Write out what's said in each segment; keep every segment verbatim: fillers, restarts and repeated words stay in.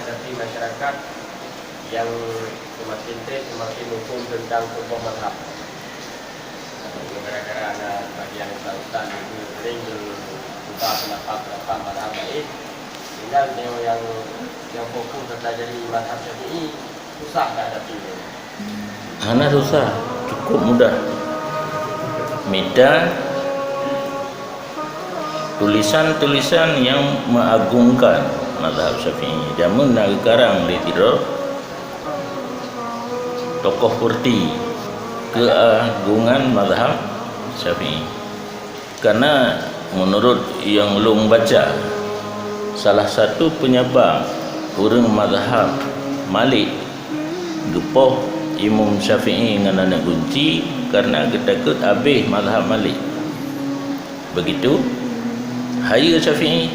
Tapi masyarakat yang semakin teh semakin hukum tentang tokoh mazhab. Gara-gara na bagian ustaz-ustaz itu sering berubah pendapat-pendapat mazhab lain, tinggal nyoe yang, yang fokus saja jadi mazhab Syafi'i, susah dihadapi. Hana susah, cukup mudah. Mita tulisan-tulisan yang mengagungkan mazhab Syafi'i. Jameun na geukarang lé sidroe tokoh peureulée keagungan mazhab Syafi'i. Karena menurut yang lôn baca, salah satu penyebab ureuëng mazhab Malik geupoh Imam Syafi'i ngon aneuëk gunci karena geutakot abéh mazhab Malik. Begitu, hayeue Syafi'i,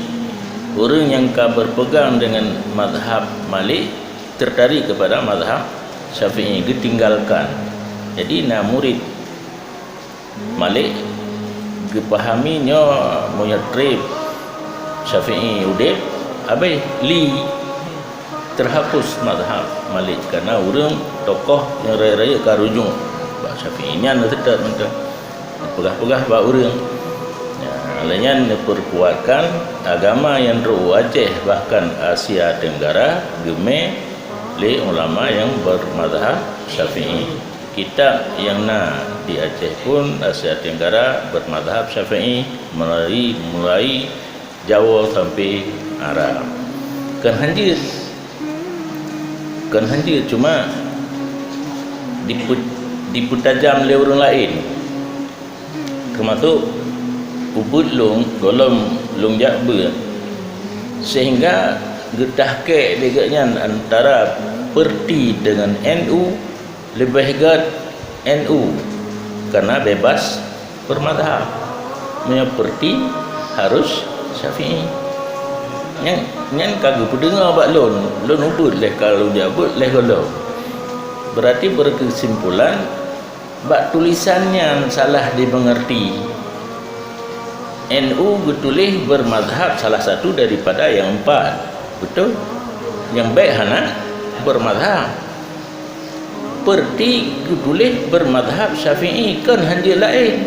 ureuëng nyang ka berpegang dengan mazhab Malik tertarik kepada mazhab Syafi'i, geutinggalkan. Jadi, na murid Malik geupahami nyoe meunyoe treb Syafi'i udeb, abéh li terhapus mazhab Malik karena ureuëng tokoh nyang rayeuk-rayeuk ka rujuk bak Syafi'i nyan seutôt mantong. Peugah-peugah bak ureuëng. Ya, lheueh nyan neupeurkuatkan agama nyang trok u Aceh bahkan Asia Tenggara geumé lé ulama nyang bermazhab Syafi'i. Kitab nyang na di Aceh pun Asia Tenggara bermazhab Syafi'i mulai, mulai Jawa sampai Arab. Kon hanjeuet, kon hanjeuet cuma dipe-, dipeutajam lé ureuëng laén. Teumasok ubeuet lôn gohlom lôn jak beuet, sehingga geutahkek lé geuhnyan antara peureulée dengan N U, leubeh gét N U karena bebas bermazhab. Meunyoe peureulée harus Syafi'i. Nyan, nyan ka geupeudeungoe bak lôn, lôn ubeuet lé ka lôn jak beuet lé gohlom. Berarti berkesimpulan bak tulisan nyan salah dimengerti. N U geutuléh bermazhab salah satu daripada yang empat. Betul? Nyang bék hana bermazhab. Peureulée geutuléh bermazhab Syafi'i kon hanjeuet laén.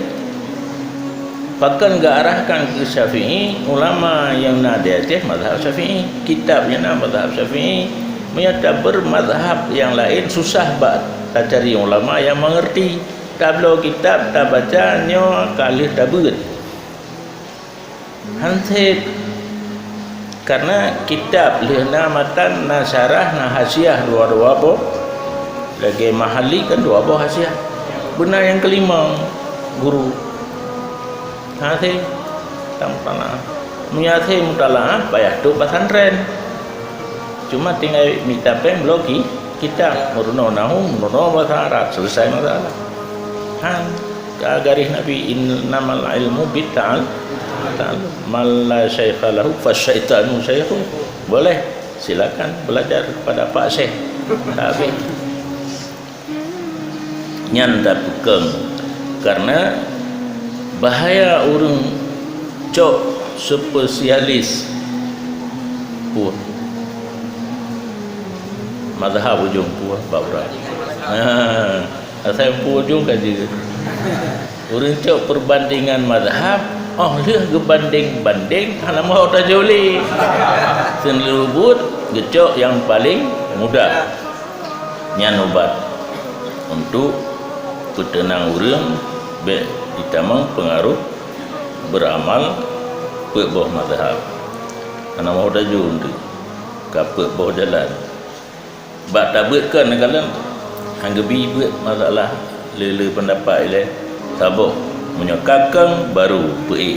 Pakon geuarahkan keu Syafi'i, ulama nyang na di Aceh mazhab Syafi'i, kitab nyang na mazhab Syafi'i. Meunyoe tabermazhab nyang laén susah bak tacari ulama nyang mengerti. Tabloe kitab tabaca nyoe ka lheueh tabeuet. Hanset. Karena kitab lheueh na matan, na syarah, na hasiah dua-dua boh. Lagée Mahali kan dua boh hasiah. Beuna nyang kelima guru. Hanset. Tang tanah. Meunyoe hanset mutalaah payah trok pesantren. Cuma tinggai mita péng bloe ki-, kitab, meurunoe nahu, meurunoe bahasa Arab, selesai masalah. Han, ka garéh Nabi, "Innamal ilmu bit ta'al-, ta'allum. Man la syaikha lahu fasyaitanu syaikhuh." Boleh, silakan belajar pada Pak Syekh. Habis. Nyan tapeukong, karena bahaya ureuëng cok spesialis pun mazhab ujong pun bak ureuëng. Ha, asai pun ujong ka jeuet. Ureuëng cok perbandingan mazhab, oh lheueh geubandeng-bandeng hana meuhok tajoli. Seunleubuet geucok nyang paleng mudah. Nyan ubat untuk peuteunang ureuëng bék jitamong peungaroh beuramal peuet boh mazhab. Hana meuhok tajoli ka peuet boh jalan. Bak tabeuet kon neukalon han geubi beuet masalah le-le peundapat ilée saboh. Meunyoe ka kong baru peuék